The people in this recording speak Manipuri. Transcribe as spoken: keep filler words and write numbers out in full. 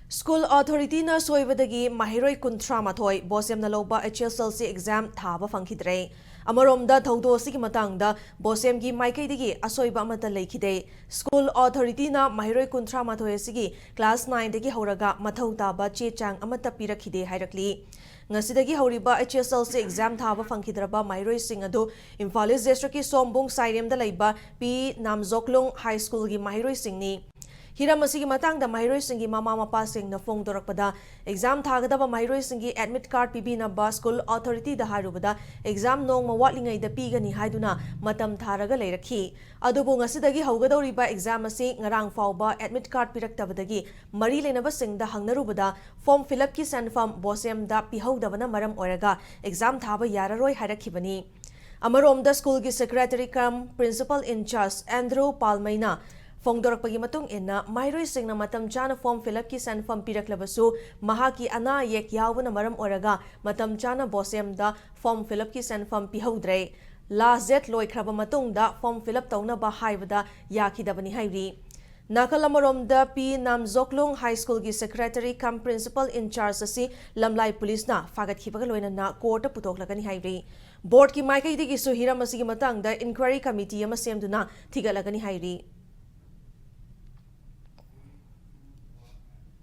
ꯁ꯭ꯀꯨꯜ ꯑꯣꯊꯣꯔꯤꯇꯤꯅ ꯁꯣꯏꯕꯗꯒꯤ ꯃꯍꯩꯔꯣꯏ ꯀꯨꯟꯊ꯭ꯔꯥ ꯃꯥꯊꯣꯏ ꯕꯣꯁꯦꯝꯅ ꯂꯧꯕ H S L C exam ꯊꯥꯕ ꯐꯪꯈꯤꯗ꯭ꯔꯦ꯫ ꯑꯃꯔꯣꯝꯗ ꯊꯧꯗꯣꯛ ꯑꯁꯤꯒꯤ ꯃꯇꯥꯡꯗ ꯕꯣꯁꯦꯝꯒꯤ ꯃꯥꯏꯀꯩꯗꯒꯤ ꯑꯁꯣꯏꯕ ꯑꯃꯠꯇ ꯂꯩꯈꯤꯗꯦ꯫ ꯁ꯭ꯀꯨꯜ ꯑꯣꯊꯣꯔꯤꯇꯤꯅ ꯃꯍꯩꯔꯣꯏ ꯀꯨꯟꯊ꯭ꯔꯥ ꯃꯥꯊꯣꯏ ꯑꯁꯤꯒꯤ class nine ꯗꯒꯤ ꯍꯧꯔꯒ ꯃꯊꯧ ꯇꯥꯕ ꯆꯦ ꯆꯥꯡ ꯑꯃꯠꯇ ꯄꯤꯔꯛꯈꯤꯗꯦ ꯍꯥꯏꯔꯛꯂꯤ꯫ ꯉꯁꯤꯗꯒꯤ ꯍꯧꯔꯤꯕ H S L C exam ꯊꯥꯕ ꯐꯪꯈꯤꯗ꯭ꯔꯕ ꯃꯍꯩꯔꯣꯏꯁꯤꯡ ꯑꯗꯨ ꯏꯝꯐꯥꯜ ꯏꯁ ꯗꯤꯁꯇ꯭ꯔꯤꯛꯀꯤ ꯁꯣꯝꯕꯨꯡ ꯁꯥꯏꯔꯦꯝꯗ ꯂꯩꯕ ꯄꯤ ꯅꯥꯝꯖꯣꯛꯂꯨꯡ ꯍꯥꯏ ꯁ꯭ꯀꯨꯜꯒꯤ ꯃꯍꯩꯔꯣꯏꯁꯤꯡꯅꯤ꯫ ꯍꯤꯔꯝ ꯑꯁꯤꯒꯤ ꯃꯇꯥꯡꯗ ꯃꯍꯩꯔꯣꯏꯁꯤꯡꯒꯤ ꯃꯃꯥ ꯃꯄꯥꯁꯤꯡꯅ ꯐꯣꯡꯗꯣꯔꯛꯄꯗ, exam ꯊꯥꯒꯗꯕ ꯃꯍꯩꯔꯣꯏꯁꯤꯡꯒꯤ admit card ꯄꯤꯕꯤꯅꯕ ꯁ꯭ꯀꯨꯜ ꯑꯣꯊꯣꯔꯤꯇꯤꯗ ꯍꯥꯏꯔꯨꯕꯗ, exam ꯅꯣꯡꯃ ꯋꯥꯠꯂꯤꯉꯩꯗ ꯄꯤꯒꯅꯤ ꯍꯥꯏꯗꯨꯅ ꯃꯇꯝ ꯊꯥꯔꯒ ꯂꯩꯔꯛꯈꯤ꯫ ꯑꯗꯨꯕꯨ ꯉꯁꯤꯗꯒꯤ ꯍꯧꯒꯗꯧꯔꯤꯕ exam ꯑꯁꯤ ꯉꯔꯥꯡ ꯐꯥꯎꯕ admit card ꯄꯤꯔꯛꯇꯕꯗꯒꯤ ꯃꯔꯤ ꯂꯩꯅꯕꯁꯤꯡꯗ ꯍꯪꯅꯔꯨꯕꯗ, form fill up ꯀꯤ ꯁꯦꯟꯐꯝ ꯕꯣꯁꯦꯝꯗ ꯄꯤꯍꯧꯗꯕꯅ ꯃꯔꯝ ꯑꯣꯏꯔꯒ exam ꯊꯥꯕ ꯌꯥꯔꯔꯣꯏ ꯍꯥꯏꯔꯛꯈꯤꯕꯅꯤ꯫ ꯑꯃꯔꯣꯝꯗ ꯁ꯭ꯀꯨꯜꯒꯤ secretary cum principal in charge Andrew ꯄꯥꯜꯃꯩꯅ ꯐꯣꯡꯗꯣꯔꯛꯄꯒꯤ ꯃꯇꯨꯡ ꯏꯟꯅ, ꯃꯍꯩꯔꯣꯏꯁꯤꯡꯅ ꯃꯇꯝ ꯆꯥꯅ form fill up ꯀꯤ ꯁꯦꯟꯐꯝ ꯄꯤꯔꯛꯂꯕꯁꯨ, ꯃꯍꯥꯛꯀꯤ ꯑꯅꯥ ꯑꯌꯦꯛ ꯌꯥꯎꯕꯅ ꯃꯔꯝ ꯑꯣꯏꯔꯒ ꯃꯇꯝ ꯆꯥꯅ ꯕꯣꯁꯦꯝꯗ form fill up ꯀꯤ ꯁꯦꯟꯐꯝ ꯄꯤꯍꯧꯗ꯭ꯔꯦ꯫ Last date ꯂꯣꯏꯈ꯭ꯔꯕ ꯃꯇꯨꯡꯗ form fill up ꯇꯧꯅꯕ ꯍꯥꯏꯕꯗ ꯌꯥꯈꯤꯗꯕꯅꯤ ꯍꯥꯏꯔꯤ꯫ ꯅꯥꯀꯜ ꯑꯃꯔꯣꯝꯗ, ꯄꯤ ꯅꯥꯝꯖꯣꯛꯂꯨꯡ ꯍꯥꯏ ꯁ꯭ꯀꯨꯜꯒꯤ secretary cum principal in charge ꯑꯁꯤ ꯂꯝꯂꯥꯏ ꯄꯨꯂꯤꯁꯅ ꯐꯥꯒꯠꯈꯤꯕꯒ ꯂꯣꯏꯅꯅ court ꯇ ꯄꯨꯊꯣꯛꯂꯒꯅꯤ ꯍꯥꯏꯔꯤ꯫ Board ꯀꯤ ꯃꯥꯏꯀꯩꯗꯒꯤꯁꯨ ꯍꯤꯔꯝ ꯑꯁꯤꯒꯤ ꯃꯇꯥꯡꯗ inquiry committee ꯑꯃ ꯁꯦꯝꯗꯨꯅ ꯊꯤꯒꯠꯂꯒꯅꯤ ꯍꯥꯏꯔꯤ꯫